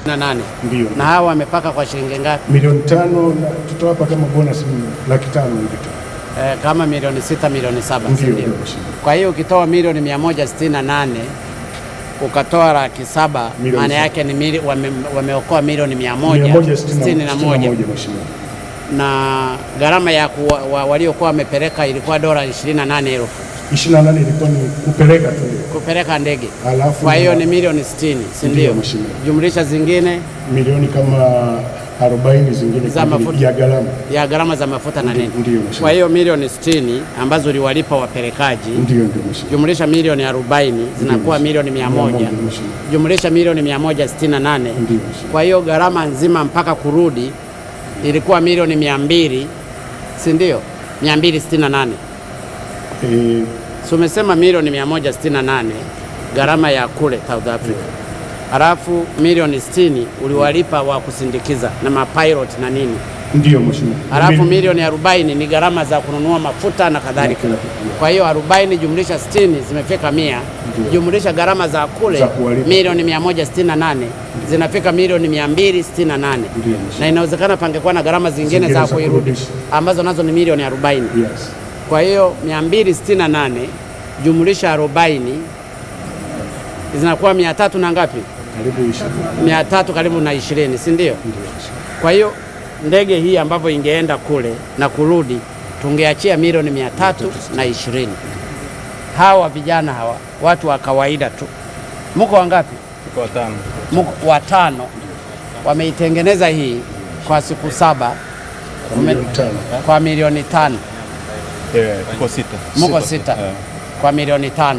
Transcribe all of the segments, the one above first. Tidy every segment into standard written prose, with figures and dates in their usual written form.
Na nane. Ndio. Na hawa wamepaka kwa shilingi ngapi? 5 milioni na tutawapa kama bonus 500,000 hivi tu. Kama milioni 6, milioni 7, si Ndio, ndio? ndio mheshimiwa. Kwa hiyo ukitoa milioni 168 ukatoa 700,000, Milioni maana saba. Yake ni wameokoa milioni 161 161, mheshimiwa. Na gharama ya waliokuwa wamepeleka ilikuwa dola 28,000. 28 ilikuwa ni kupeleka tu ndio. Kupeleka ndege. Alafu Kwa hiyo ni milioni 60, si Ndio, ndio? mheshimiwa. Jumlisha zingine Milioni kama 40 zingine za kwa ajili mafuta. ya gharama. Ya gharama za mafuta na nini. Ndio, mheshimiwa. Kwa hiyo milioni 60 ambazo uliwalipa wapelekaji, Ndio, ndio mheshimiwa. jumlisha milioni 40 zinakuwa milioni 100, 100, mheshimiwa. Jumlisha milioni 168. Ndio, mheshimiwa. Kwa hiyo gharama nzima mpaka kurudi ilikuwa milioni 200, si ndio? 268. Si umesema milioni 168 gharama ya kule South Africa, halafu milioni 60 uliwalipa wa kusindikiza na mapilot na nini, Ndio mheshimiwa. Halafu milioni 40 ni gharama za kununua mafuta na kadhalika. Na kila kitu. Kwa hiyo 40 jumlisha 60 zimefika 100, Ndio. jumlisha gharama za kule Za kuwalipa. milioni 168 zinafika milioni 268, Ndio, mheshimiwa. na inawezekana pangekuwa na gharama zingine Zingine za za kuirudisha kurudisha. ambazo nazo ni milioni 40. Yes. Kwa hiyo 268 jumlisha 40 zinakuwa 300 na ngapi? Karibu 20. 300 karibu na 20, si ndio? Ndio mheshimiwa. Kwa hiyo ndege hii ambavyo ingeenda kule na kurudi tungeachia milioni 320. Hawa vijana hawa watu wa kawaida tu, muko wangapi? Tuko watano. Muko watano, wameitengeneza hii kwa siku 7 Kwa milioni 5. Kwa milioni 5. Tuko sita. Muko sita kwa milioni 5.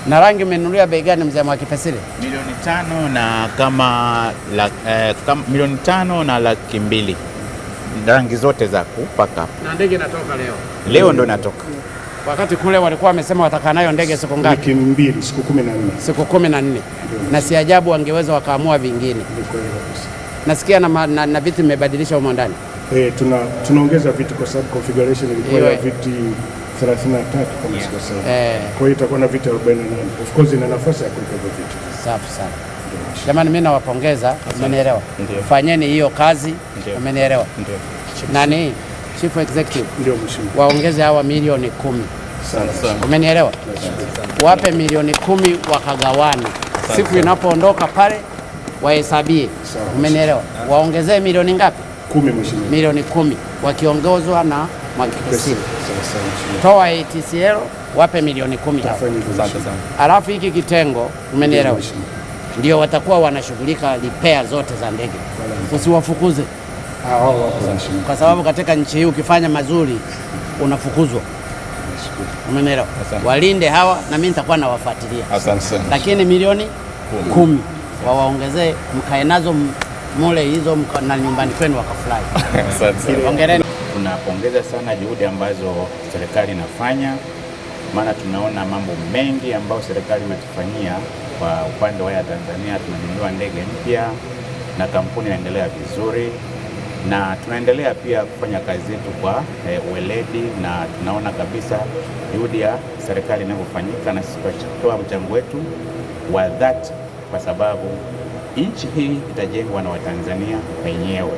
Na rangi umenunulia bei gani, mzee Mwakipesile? 5 milioni na kama kama 5 milioni na 200,000, rangi zote za kupaka hapo. Na ndege inatoka leo. Leo ndo natoka. Wakati kule walikuwa wamesema watakaa nayo ndege siku ngapi? Wiki mbili, siku 14. Siku 14, na si ajabu wangeweza wakaamua vingine. Ni kweli kabisa. Nasikia na viti mmebadilisha humo ndani. Tunaongeza viti kwa sababu configuration ilikuwa Iwe. ya viti 33 kama sikosea. Kwa hiyo itakuwa na viti 48. Of course ina nafasi ya kuweka hivyo viti. Safi sana jamani, mimi nawapongeza, umenielewa. Ndio. Fanyeni hiyo kazi, Ndio. umenielewa. Ndio. Nani chief executive, Ndio mheshimiwa. waongeze hawa milioni 10, Sana. Sana. umenielewa? Wape milioni 10 wakagawane, siku inapoondoka pale wahesabie, Sawa. umenielewa? Waongezee milioni ngapi? 10, mheshimiwa. Milioni 10 wakiongozwa na Mwakipesile. Sawa sawa mheshimiwa. Toa ATCL wape milioni 10 hao. Tafanya hivyo, Asante mheshimiwa. sana. Alafu hiki kitengo, umenielewa, Mheshimiwa. ndio watakuwa wanashughulika repair zote za ndege, usiwafukuze Ah, wao wapo mheshimiwa. kwa sababu katika nchi hii ukifanya mazuri unafukuzwa, Nashukuru. umenielewa? Asante. Walinde hawa na mimi nitakuwa nawafuatilia, Asante sana. lakini milioni 10 wawaongezee, mkae nazo mule hizo na nyumbani kwenu wakafurahi. Asante sana. Hongereni. Tunapongeza sana juhudi ambazo serikali inafanya, maana tunaona mambo mengi ambayo serikali imetufanyia kwa upande wa Air Tanzania. Tumenunua ndege mpya na kampuni inaendelea vizuri, na tunaendelea pia kufanya kazi zetu kwa weledi, na tunaona kabisa juhudi ya serikali inavyofanyika, na sisi tutatoa mchango wetu wa dhati, kwa sababu nchi hii itajengwa na Watanzania wenyewe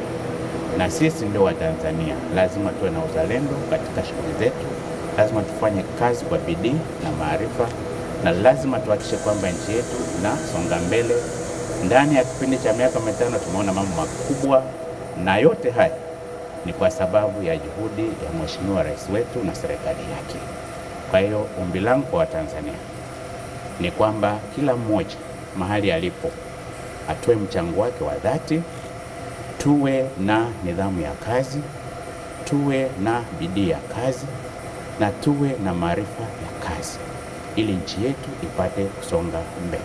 na sisi ndio Watanzania. Lazima tuwe na uzalendo katika shughuli zetu, lazima tufanye kazi kwa bidii na maarifa, na lazima tuhakikishe kwamba nchi yetu inasonga mbele. Ndani ya kipindi cha miaka 5 tumeona mambo makubwa, na yote haya ni kwa sababu ya juhudi ya Mheshimiwa Rais wetu na serikali yake. Kwa hiyo ombi langu kwa Watanzania ni kwamba kila mmoja mahali alipo atoe mchango wake wa dhati, tuwe na nidhamu ya kazi, tuwe na bidii ya kazi na tuwe na maarifa ya kazi ili nchi yetu ipate kusonga mbele.